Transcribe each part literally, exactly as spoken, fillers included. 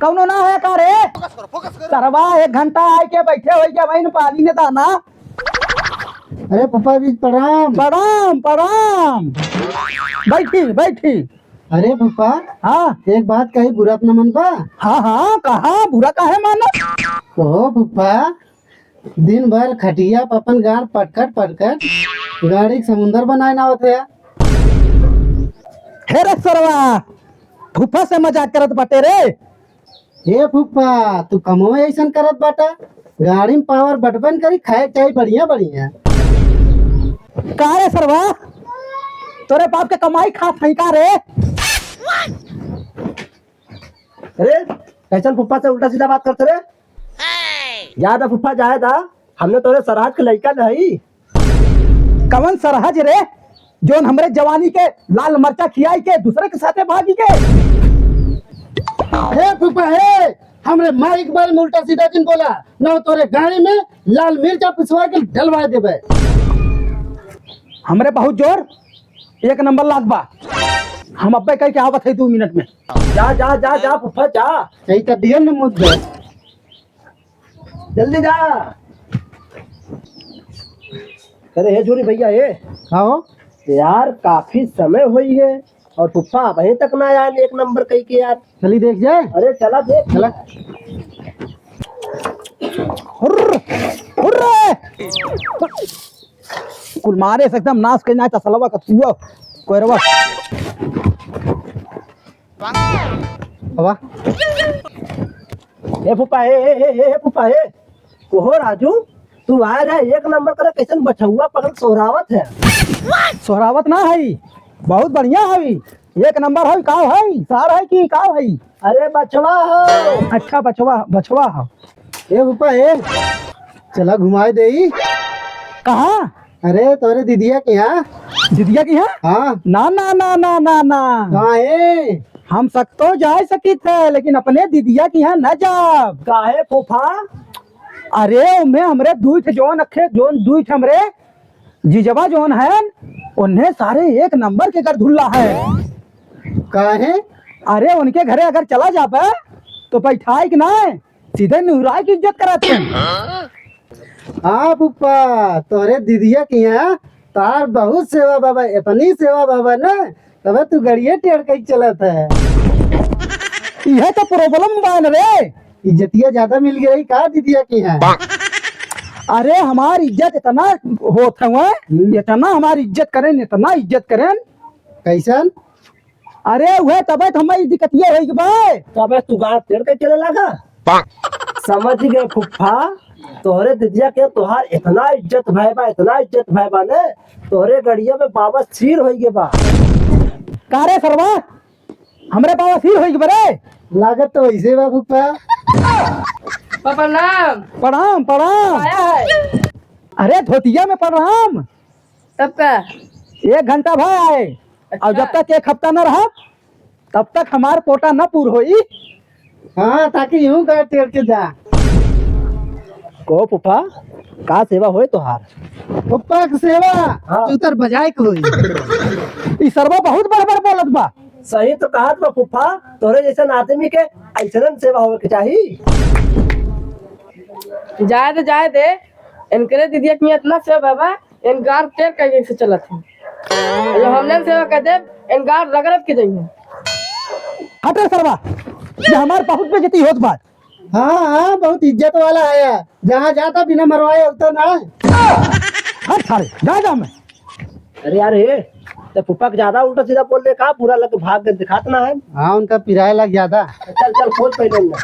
कौनो ना है का रे? सरवा एक घंटा आइके बैठे होइगे वहीं पानी में दाना। अरे फूफा जी, प्रणाम। प्रणाम, प्रणाम। बैठी, बैठी। अरे फूफा, हाँ। एक बात कही, बुरा त न मनबा? हाँ, हाँ, कहा बुरा काहे मानब? कहो फूफा, दिन भर खटिया पर अपन गाड़ पटकट पटकट गाड़ी के समुंदर बनाए ना होते है। हे रे सरवा, फूफा से मजाक करत बाटे रे। हे फूफा, तू कमवे ऐसन करत बाटा, गाड़ी में पावर बटबन करी, खाए के चाही बढ़िया बढ़िया। का रे सरवा, तोरे बाप के कमाई खात हई का रे? अरे, कैसन फूफा से उल्टा सीधा बात करते रे? जाए दा फूफा, जाए दा, हमने तोरे सरहज के लइका नहीं। कवन सरहज रे, जोन हमरे जवानी के लाल मरचा खियाई के दूसरे के साथे भागी के? हे फूफा हे, हमरे माई के बारे में उल्टा सीधा जिन बोला, ना तोरे गाड़ी में लाल मिर्चा पिसवा के डलवा देबे। हमरे बहुत जोर, एक नंबर लाग बा। हम अब्बे कह के आवत है दो मिनट में। जा, जा, जा, जा, फूफा, जा। सही कर दिया न मुद्दा। जल्दी जा। अरे, हे झूरी भैया, हे। का हो? यार, काफी समय होई है और फूफा अबहीं तक ना आए एक नंबर कही के यार। चली देख जाए। अरे, चला देख। चला। हुर्र, हुर्रे। कुल मारे से एकदम नाश कइ नाइ तसलवा का तुआ, कोयरवा। बाबा। ए फूफा, ए, ए, ए, ए, ए फूफा, ए। कोहो राजू, तू आए रहे एक नंबर करे, कैसन बछौआ पकड़ सोहरावत है? सोहरावत ना है, बहुत बढ़िया है, एक नंबर है। काव है, सार है कि काव है? अरे बछवा हो। अच्छा, बछवा, बछवा हो। ए फूफा, ए, चला घुमाए देई। कहाँ? अरे, तोरे दीदिया के यहाँ। दीदिया के यहाँ? हाँ। ना, ना, ना, ना, ना, ना। काहे? हम सकतो जाए सकित है, लेकिन अपने दीदिया के यहाँ न जाब। काहे फूफा? अरे, ओमे हमरे दुई ठे जौन अखे, जौन दुई ठे हमरे जीजवा जौन हैं, उन्हें सारे एक नंबर के गरधुल्ला हैं। काहे? अरे, उनके घरे अगर चला जाबे, तो बैठाई के ना, सीधे निहुराई के इज्जत करत हैं। हाँ फूफा, तोहरे दीदिया के यहाँ तार बहुत सेवा बाबा, इतनी सेवा बाबा ना, तबे तू गड़िए टेढ़ कइ चलत है। इहे तो problem बा न रे। इज्जतिया ज्यादा मिल गई का दीदिया के यहाँ? अरे हमार इज्जत इतना होत है, हम्म। इतना हमार इज्जत करें, इतना इज्जत करें। कैसन? अरे उहे तबे तो हमारी दिक्कतिया होई के बा। तबे तू गाड़ तेड़ के चले लागा। समझ गए फुफ्फा, तोहरे दीदिया के तोहार इतना इज्जत भय बा, इतना इज्जत भय बा ने, तोहरे गड़िया में बाबा सीर होई गे बा। का रे सरवा, हमरे बाबा सीर होई गे बा रे? लागत तो वैसे बा फुफ्फा। प्रणाम। प्रणाम, प्रणाम। आया है। अरे धोतिया में प्रणाम। तब का? एक घंटा भय आए। अच्छा। और जब तक एक हफ्ता न रहब, तब तक हमार पोटा न पूर होई। हाँ, ताकि यूं कर टेर के जा। कहो फुफ्फा, का सेवा होए तोहार? फुफ्फा के सेवा, हाँ। चूतर बजाए के होई। ई सरवा बहुत बड़ बड़ बोलत बा। सही तो कहत बा फुफ्फा, तोरे जैसन आदमी के ऐसन सेवा होवे के चाही। जाए दे, जाए दे, इनकरे दीदिया के इतना सेवा बा, एनगार तेल का जैसे चलत है। जो हमने सेवा कर दे, एनगार रगड़त के जइहे। हट रे सरवा, ये हमार बहुत बेइज्जती होत बा। हाँ, हाँ, बहुत इज्जत वाला है। जहाँ जाता बिना मरवाए होता ना। हट सारे, जा, जा मैं। अरे यार, हे, ते फूफा के ज्यादा उल्टा सीधा बोल रहे का? पूरा लग भाग गए, दिखात ना है। हाँ, उनका पिराए लग ज्यादा। चल, चल, खोज पहले ना।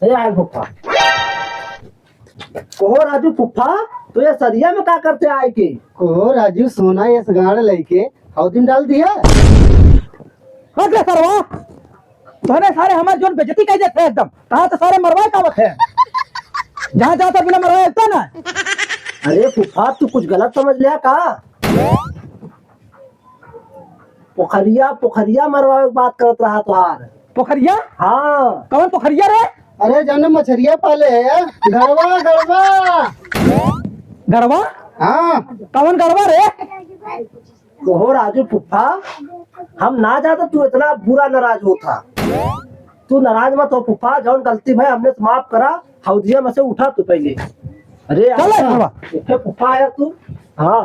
ए, आए फुफ्फा। कहो राजू फुफ्फा, तो ये सरिया में का करते आए के? कहो राजू, सोना ये गाड़ लेके हौदी में डाल दिया। हट रे सरवा, तोहरे सारे हमार जोन बेइज्जती कर देते हैं एकदम। कहाँ तो सारे मरवाए कावत है, जहाँ जाता बिना मरवाए लगता ना। अरे फुफ्फा, तू कुछ गलत समझ लिया का? पोखरिया, पोखरिया मरवावे के बात करत रहा तोहार। पोखरिया? हाँ। कौन पोखरिया रे? अरे, जाने मछरिया पाले है, गड़वा, गड़वा। गड़वा? हाँ। कौन गड़वा रे? कहो राजू फूफा, हम ना जाता तू इतना बुरा नाराज होत हा। तू नाराज मत हो फूफा, जौन गलती भय हमने से माफ करा। हौदिया में से उठा तू पहले। अरे चल यार, फूफा। उठे फूफा यार तू। हाँ।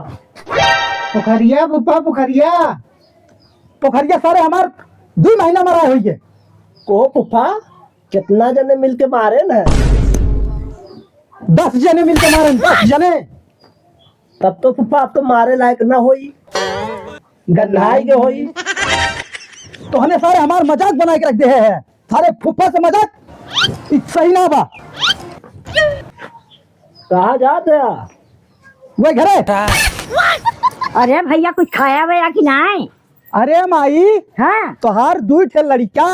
पोखरिया फूफा, पोखरिया। पोखरिया सारे हमार दुइ महीना मरा होइए। कहो फूफा, कितना जने मिलके मारे न? दस जने मिलके मारे, दस जने। तब तो फूफा, अब तो मारे लायक ना होई, गन्हाई के होई। तोहने सारे हमार मजाक बनाए के रख दे है। सारे फूफा से मजाक, ई सही ना बा। कहाँ जात है? वही घरे। अरे भैया, कुछ खाया वाया कि नाई? अरे माई, हाँ। तोहार दुइ ठे लड़िका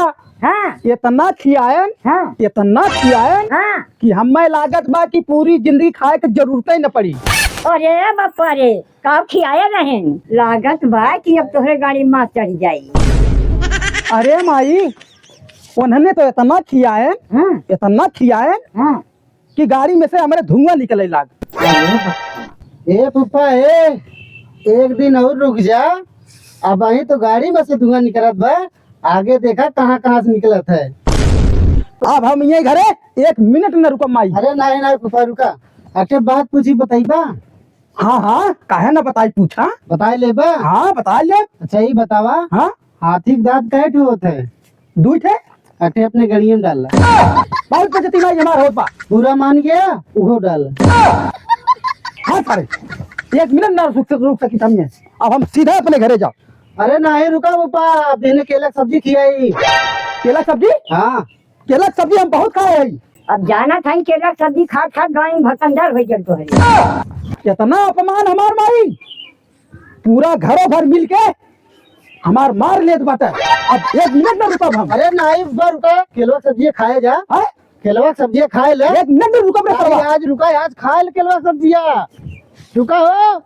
हाँ। इतना खियायन, हाँ। इतना खियायन हाँ। कि हमें लागत बा कि पूरी जिंदगी खाए के जरूरत ही न पड़ी। अरे बापा रे, का खियाए रहेन? लागत बा कि अब तोहरे गाड़ी माँ चढ़ जाई। अरे माई, उन्होंने तो इतना खियायन, हाँ। इतना खियायन हाँ। कि गाड़ी में से हमरे धुआं निकले लाग। ए फूफा ए, एक दिन और रुक जा, अब अही तो गाड़ी में से धुआं निकलत बा, आगे देखा कहाँ कहाँ से निकलत है। अब हम ये घरे एक मिनट न रुकब माई। अरे नाहीं नाहीं फूफा रुका, अके बात पूछी बताइबा? हाँ हाँ, काहे न बताई, पूछा। बताई लेबा? हाँ बताई ले। अच्छा ये बतावा, हाँ। हाथी के दांत कै ठे होत है? दुइ ठे। अठे अपने गड़िया में डाल। बहुत बेइज्जती माई हमार होत बा। पूरा मान गया, उहो डाल। हाँ सारे, एक मिनट ना रुक सक-, रुक सकी हमने। अब हम सीधा अपने घरे जाओ। अरे नाहीं रुका बापा, अब इन्हें केला के सब्जी खियाई। केला के सब्जी? हाँ। केला के सब्जी हम बहुत खाए हई। अब जाना था केला के सब्जी खात खात गाय में भकंदर हो गया तो है। इतना अपमान हमार माई। पूरा घरो भर मिल के हमार मार लेत बाटे। अब एक मिनट ना रुकब हम। अरे नाहीं बा, रुका, केलवा सब्जी खाए जा। हाँ? केलवा सब्जी खाए ले। एक मिनट ना रुकब रे नाहीं, सरवा। आज रुका, आज खाए ले केलवा सब्जिया। रुका हो।